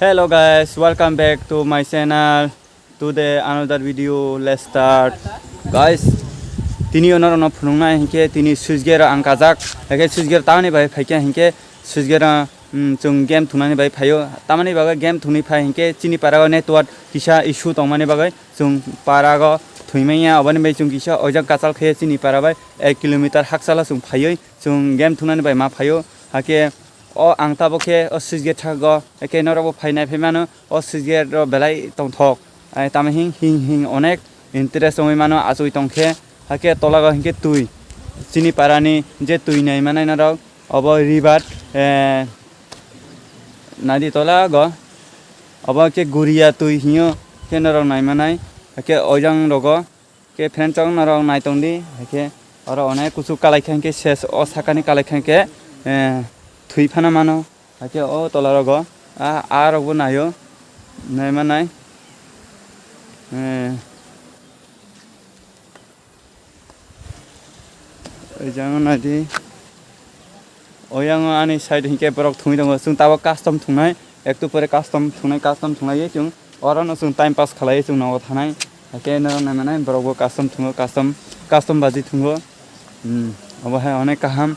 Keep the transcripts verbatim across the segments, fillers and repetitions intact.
Hello guys, welcome back to my channel. Today another video, let's start. Guys, tini ono rono phunuknai hinkhe tini switch gate ang kajak. Hinkhe switch gate tamani bai phaikha hinkhe switch gate, um, chwng game thungnani bai phaio. Tamani bagwi game thungni phai hinkhe chini parao network kisa issue tongmani bagwi chwng parago thwimanya, oboni bai chwng kisa oijak kachal khe chini para bai ek kilometer hakchala chwng phaiwi chwng game thungnani bai ma phaio. Hakhe o ang tabuk khe o switch gate thago, hakhe norokbo phainai phai mano o switch gate rok belai tongthok. Ai tamo hing hing hing onek interest wngwi mano achugwi tongkhe, hakhe tolago hinkhe twi. Chini parani je twi nai manai norok obo river, eh, naidi tolago obo khe Guria twi hinyo khe norok nai manai, hakhe oijang rogo. Khe friend chong norok nai tongdi, hakhe oro onek kuchuk kalai kha hinkhe ses o sakani kalai kha hinkhe, eh, thwi phano mano, hakhe o tola rogo a, a rokbo naio, nai ma nai, eh, oijang naidi. Oyang ani side hinkhe borok thungwi tongo. Chwng tabuk custom thungnai. Ektu pore custom thungnai, custom thunglaiwi chwng orono chwng time pass khlaiwi chwng nogo thanai. Hakhe norok nai manai borokbo custom thungo, custom, custom baji thungo. Hmm, obo hai onek kaham.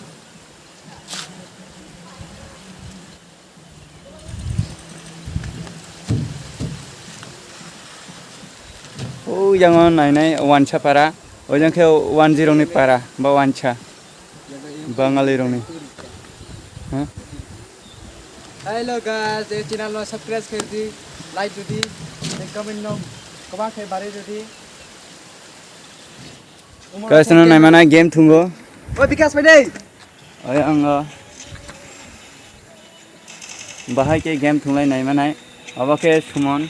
O yang o nainai wansa para, o yang khe wanjwi rokni para ba wansa, Bangali rokni. Ha? Hello guys, ei channel no subscribe khe di, like di, comment no kwbang khe bari di. Guys, no nai manai game thungo. O Bikas bai dei. Oi, ang, uh, bahai khe game thunglai nai manai. Abo khe Sumon.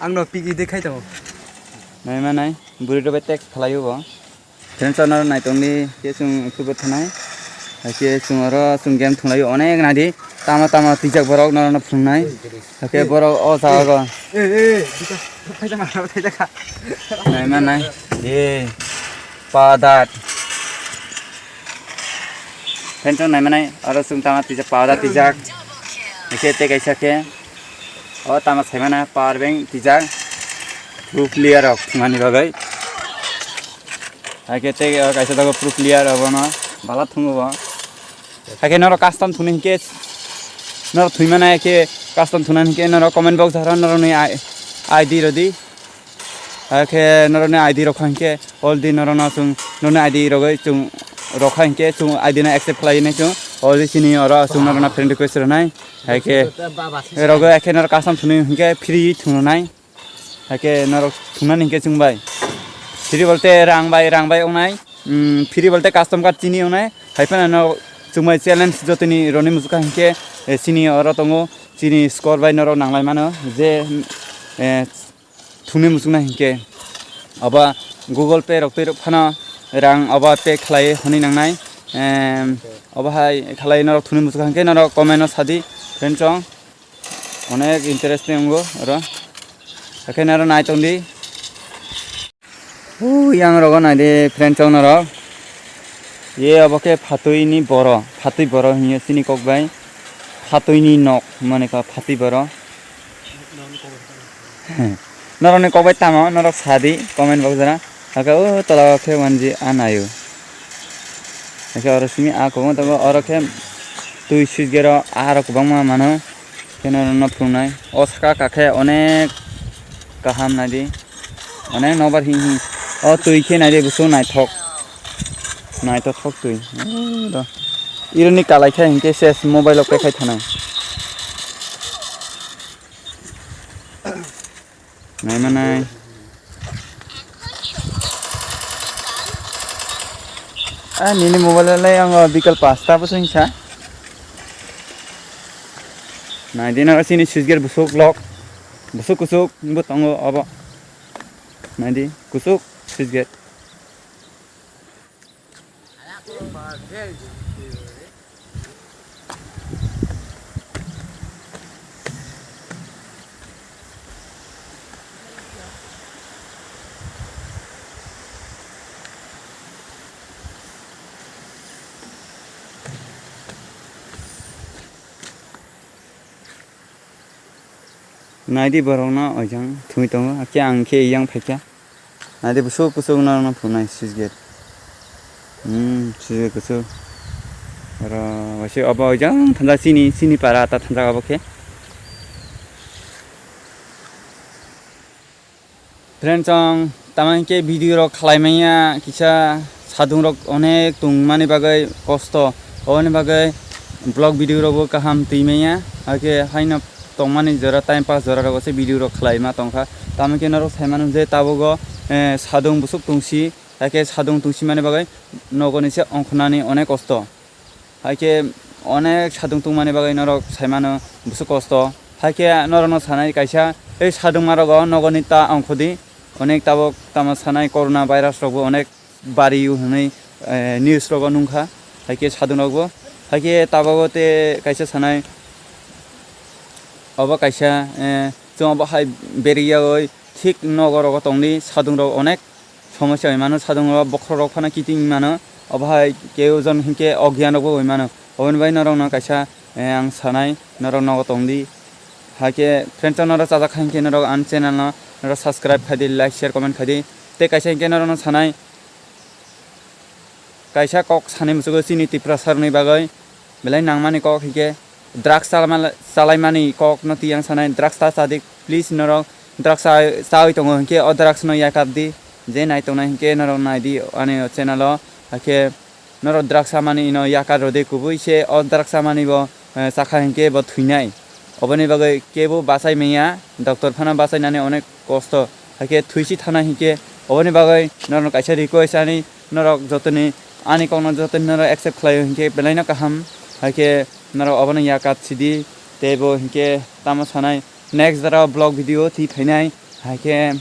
Ang no pigi de khai tongo. Nai manai, buri rok bai text khlai o bo. Friends, no nai tongdi, khe chwng football thanai. Hakhe chwng oro chwng game thunglai o, onek nai di. Tama tama twijak borok norok no phunuknai. Hakhe borok o jaga o. Eh, eh, Bikas, khai jama, khai jaka. Nai manai. Eh, padat. Friends, nai manai, oro chwng tama twijak, padat twijak. Hakhe tei kaisa khe. O tama sai mana power bank twijak. Pro player rok thwngmani bagwi. Hakhe tei o kaisa dogo pro player obono bala thungo bo. Hakhe norok custom thwngna hinkhe norok thwimana hakhe custom thwngna hinkhe norok comment box o norokni I-, I D rwdi. Hakhe norokni I D rokha hinkhe already norokno chwng norokni I D rogwi chwng rokha hinkhe chwng I D no accept khlai hinwi chwng already chini oro chwng norokno friend request rwnai. Hakhe rogwi hakhe norok custom thwngwi hinkhe free thwngwi rwnai. Hakhe norok thungnani hinkhe chwng bai. Free bolte rang bai, rang bai wngnai. Mm, free bolte custom card chini wngnai. Hai phano no chwng bai challenge jotoni roni muchukha hinkhe, eh, chini oro tongo. Chini score bai norok nanglai mano je, eh, thungni muchukna hinkhe. Obo Google Pay rok twi rok phano rang obo pay khlai hwnwi nangnai. Em, obo hai khlai norok thungni muchukha hinkhe norok comment o sadi friend chong. Onek interesting wngo oro. Hakhe naro nai tongdi. Hu, yang rogo nai de friend chong norok. Ye obo khe phatwi ni boro, phatwi boro hiyo chini kok bai. Phatwi ni nok mane ka phatwi boro. Norok ni kok bai tamo, norok sadi comment box jora. Hakhe o tola o khe wanji anayo. Hakhe oro simi a kobong tongo, oro khe twi switch gate o a rok kwbangma mano. Khe norokno phunuknai. O saka kakhe onek kaham naidi. Onek nobar hing hing. O twi khe naidi busu naithok. Naithothok twi. O do. Ironi kalai khe hinkhe ses mobile o pekhai thanai. Naimanai. Ah, nini mobile le ang bikal pasta bo sungsa. Naidi na sini switch gate busuk lock. Busuk kusuk bo tongo obo. Naidi kusuk switch gate. Naidi borokno oijang thwi tongo, hakhe ang khe yang phaikha. Naidi busuk kusuk no, no phunai switch gate. Hmm, switch gate kusuk. Oro waisi obo oijang thansa chini, chini para ta thansa obo khe. Friends, ang tamo hinkhe video rok khlai manya, kisa sadung rok onek tongmani bagwi kosto, oboni bagwi vlog video rok bo kaham twi manya, hakhe haino tongmani jora time pass jora rogo se video rok khlai ma tongkha. Tamo hinkhe norok sai mano je tabuk o, eh, sadung busuk tongsi, hakhe sadung tongsi mani bagwi nogo ni se ongkhornani onek kosto. Hakhe onek sadung tongmani bagwi norok sai mano busuk kosto. Hakhe norokno sanai kaisa, ei sadungma rogo nogoni ta ongkhodi, onek tabuk tamo sanai corona virus rokbo onek bari o hwnwi, eh, news rogo nungkha. Hakhe sadung rokbo, hakhe tabuk o te kaisa sanai, obo kaisa, eh, chwng obo hai berwi yagwi thik nogo rogo tongdi, sadung rok onek somosya oi mano, sadung rok bokhorok rok phano kiting mano, obo hai keu jon hinkhe ogyan rok bo oi mano. Oboni bai norok no kaisa, eh, ang sanai, norok nogo tongdi. Hakhe friends, norok chajak kha hinkhe norok ani channel no norok subscribe khaidi, like, share, comment khaidi. Tei kaisa hinkhe norok no sanai, kaisa kok sanai musugo chini Tiprasa rokni bagwi belai nangmani kok hinkhe drugs chalama-, chalaimani kokno tiyang sanai, drugs ta sadik, please norok drugs cha-, chawi tongo hinkhe o drugs no yakar di, je nai tongnai hinkhe norok nai di ani o channel o, hakhe norok drugs chamani ino yakar rwdi kubui se o drugs chamani bo, eh, chakha hinkhe bo thwinai, oboni bagwi kebo bachai manya, doctor phano bachainani onek kosto, hakhe thwisi thana hinkhe oboni bagwi norok kaisa request ani, norok jotoni ani kokno jotoni norok accept khlaio hinkhe belaino kaham, hakhe norok obono yakar sidi, teibo hinkhe tamo sanai next jora vlog video twi phainai, hakhe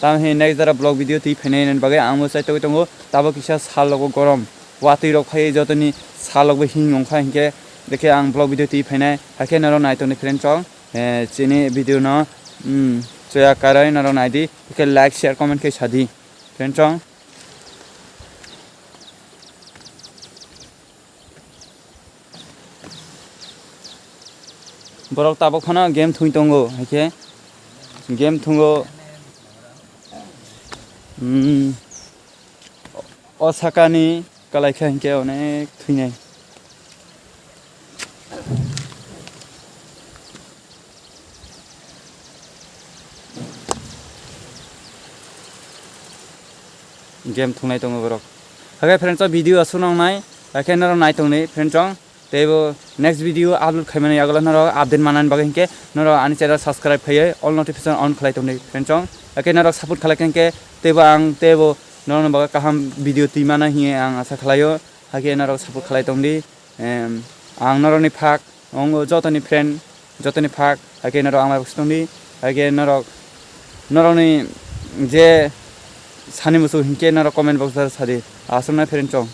tamo hinkhe next jora vlog video twi phainai nini bagwi ang bo chai togwi tongo, tabo kisa sal rogo gorom watwi rok phai jotoni sal rokbo hing wngkha hinkhe, dekhe ang vlog video twi phainai, hakhe norok nai tongdi friends rok. Eh, chini video no, mm, choya karwi norok naidi, hwnkhe like, share, comment khe sadi, friends chong. Borok tabuk phano game thwng tongo, haikhe game thwngo, mm, o sakani. Kalaikha hinkhe onek thwinai. Game thungnai tongo borok. Hakhe friends o video aswk nang nai, hakhe norok nai tongni friends o. Teibo next video upload khaimani yagulo norok update manani bagwi hinkhe norok ani channel subscribe khaiwi all notification on khlai tongdi friends o. Hakhe norok support khlai khe hinkhe teibo ang teibo norokni bagwi kaham video twi mana hinkhe ang asa khlaio. Hakhe norok support khlai tongdi. Em, ang norokni phak, wngo jotoni friend, jotoni phak, hakhe norok ang bai tongdi, hakhe norok, norokni je sani muchung hinkhe norok comment box o sadi, aswkno friend chong.